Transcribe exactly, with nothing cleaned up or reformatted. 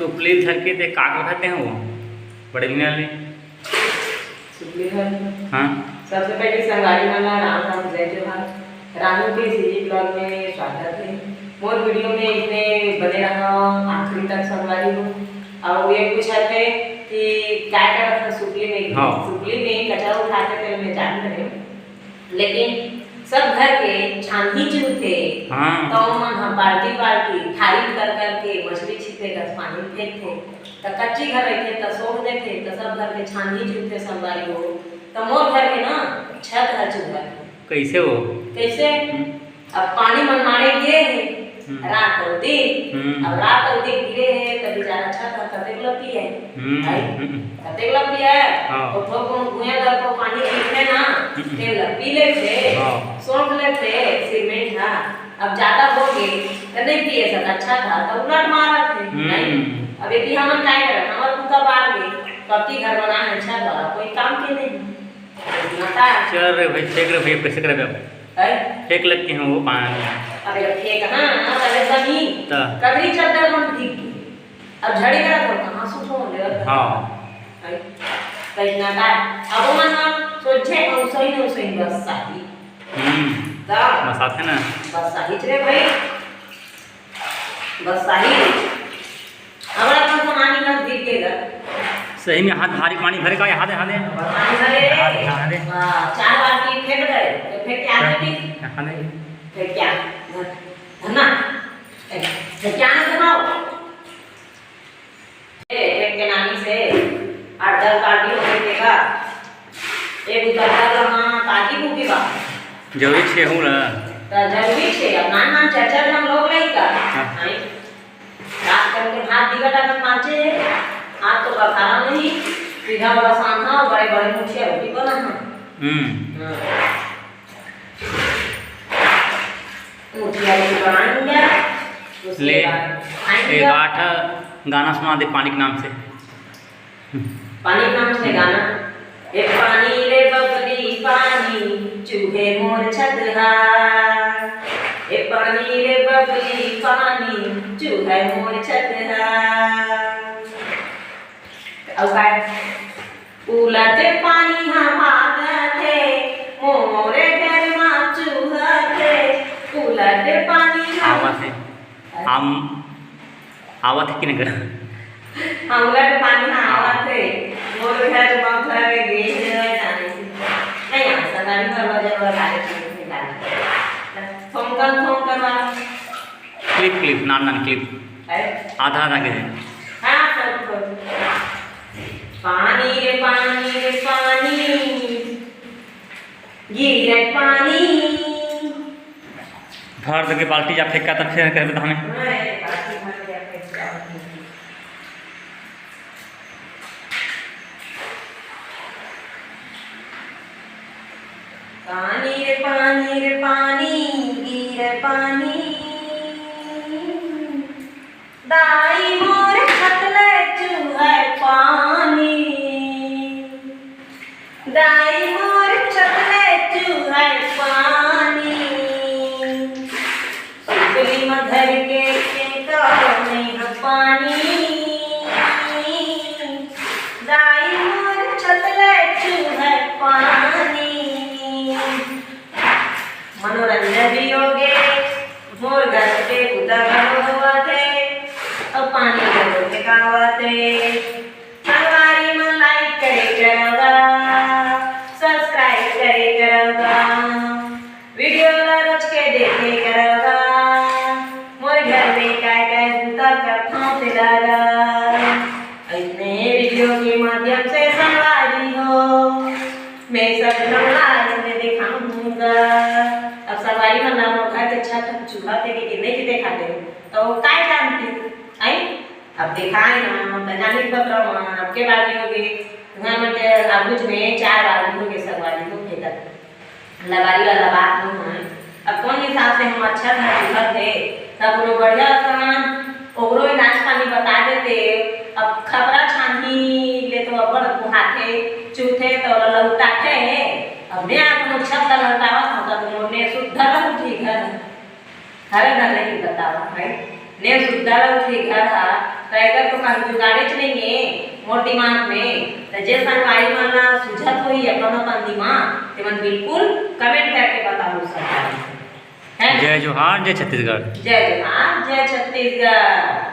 सुपली धर के ते का करत हे वो बड़े बिना ले। सुपली धर। हाँ। सबसे पहले संगवारी मन ला राम राम, जय जोहार। रानू के सीजी ब्लॉग में स्वागत है। मोर वीडियो में इतने बने रहा आखिरी तक संगवारी हो। और ये पूछत हे कि क्या करत हे सुपली में? हाँ। सुपली में कचरा उठाते थे, मैं जान रहे हूँ। लेकिन सब घर के छानही चुहथे, हाँ। तो मन ह बाल्टी बाल्टी थारी कर कर के मछली छिपे कस पानी फेंकथे। त कच्ची घर रहिथे त सोख देथे, त सब घर के छानही चुहथे संगवारी हो। त मोर घर के ना छत ह चुहत हे। कैसे हो? कैसे? हम्म। अब पानी मन मारे गिरे हे, हम्म। रात अउ दिन, हम्म। अब रात अउ दिन गिरे हे, त बेचारा छत ह कतेक लपिया हे, हम्म, भाई? हम्म। कतेक लपिया हे? हाँ। ओ थोक भुइयां दर को पानी गिरथे ना, हम्म। तेन ल पी लेथे, हाँ। सोख लेथे, सीमेंट ह। अब ज्यादा हो गे, त नहीं पिए सकत, छत ह, त उलट मारत हे, हम्म। नहीं? अब यदि हमन काय करन, हमर कुत्ता बाहर गे, पक्की घर बना हे, छत वाला, कोई काम के नहीं। बता। चल रे भाई, फेंक रे भाई, कैसे करे अब? हैं? फेंक लेते हैं वो पानी। अबे फेंक ना, अबे बनी। त। कदरी चद्दर मन भीग गे। अब झड़ी करा तो कहाँ सुखो ले? हाँ। हैं? कहीं ना का। अब मन ना सोचे, हम सही नहीं सही बस साही। हम्म। त। बस आथे ना। बस साही रे भाई। बस साही। हमरा अपन सामान ही नजदीक के घर। सही में हाथ भारी पानी भरे का, हाथे, हाथे। पानी भरे। हाथे, हाथे। वाह, चार बाल्टी फेंक दे, तो फेंक के आगे भी। हाथे। फेंक क्या? धर, धर ना। ए, फेंक क्या ना बनाओ? ए, फेंक के नानी से आठ दस बाल्टी हो गई देखा। ए, बुझा था तो हाँ, ताकि भूखी बा। जरूरी छे हूँ ना। तो जरूरी छे, अब नान नान चार चार हम लोग नहीं का। हाँ। नहीं। रात करके भात दिगट अकन बाँचे हे, आज तो बघारा नहीं, सीधा वाला सान्हा, बड़े-बड़े मुठिया रोटी बना है। हम्म। हाँ। मुठिया रोटी बनाएंगे, उसके ले, बाद खाएंगे। एक आठ गाना सुना दे पानी के नाम से। पानी नाम से गाना। ए पानी रे बबली पानी, चूहे मोर छत हा। ए पानी रे बबली पानी, चूहे मोर छत हा। अउ काय? उलट पानी हा भागत हे, मोरे घर मा चूहत हे। उलट पानी हा आवत हे। आम आवत हे कि नहीं? हाँ, उलट पानी हा आवत हे। मोर घर म भर गे हे, नहीं, हाँ, सरकारी घर म जरूर डाले के नहीं डाले। थोंकन, थोंकन वाला। Clip, clip, नान, नान clip। अरे। आधा, आधा के दे। हाँ, थोंक, थोंक। पानी रे, पानी रे, पानी। गिरे पानी। भर दे के बाल्टी जा फेंका, तब फिर करबे तहने। पानी रे पानी रे पानी, गिरे पानी। दाई मोर छत ले चूहे पानी, दाई मोर छत ले चूहे पानी। सुपली म धर के फेंका नहीं ह पानी, दाई मोर छत ले चूहे पानी। मनोरंजन भी होगे, मोर घर के बुता घलो होवत हे, अउ पानी घलो फेंकावत हे। संगवारी मन like करे करव गा, subscribe करे करव गा, video ला रोज के देखे करव गा। मोर घर में काय काय बुता करथों तेला गा। अइसने video के माध्यम से संगवारी हो, मैं सब ला अइसने देखाहूँ गा। अब संगवारी मन ला मोर घर के छत चूहत हे कि नहीं के देखाते हो, तो वो काय जानती? आई? अब देखाए ना, तो जानी पकड़ो मन, अब के बारी होगे, घर में के आगुज में चार बारी होगे, संगवारी हो फेंकत। लबारी वाला बात नहीं है। अब कौन हिसाब से हम अच्छा घर चुकत हे, तब कोनो बढ़िया असन ओकरो इलाज पानी बता देते। अब खपरा छानही ले तो अब्बड़ कुहाथे, चूथे तो लहुटाथे। अब मैं कोनो छत ल लहुटावत हूँ, तब मोर ने सुद्धा लहुटी घर। हर घर नहीं बतावा है, ने सुद्धा लहुटी घर हा। त एकर तो कहूँ जुगाड़ेच नइ हे मोर दिमाग में। त जे संगवारी मन ला सुझत होही अपन अपन दिमाग, तेमन बिल्कुल comment करके बताहू सब। है? जय जोहार, जय छत्तीसगढ़। जय जोहार, जय छत्तीसगढ़।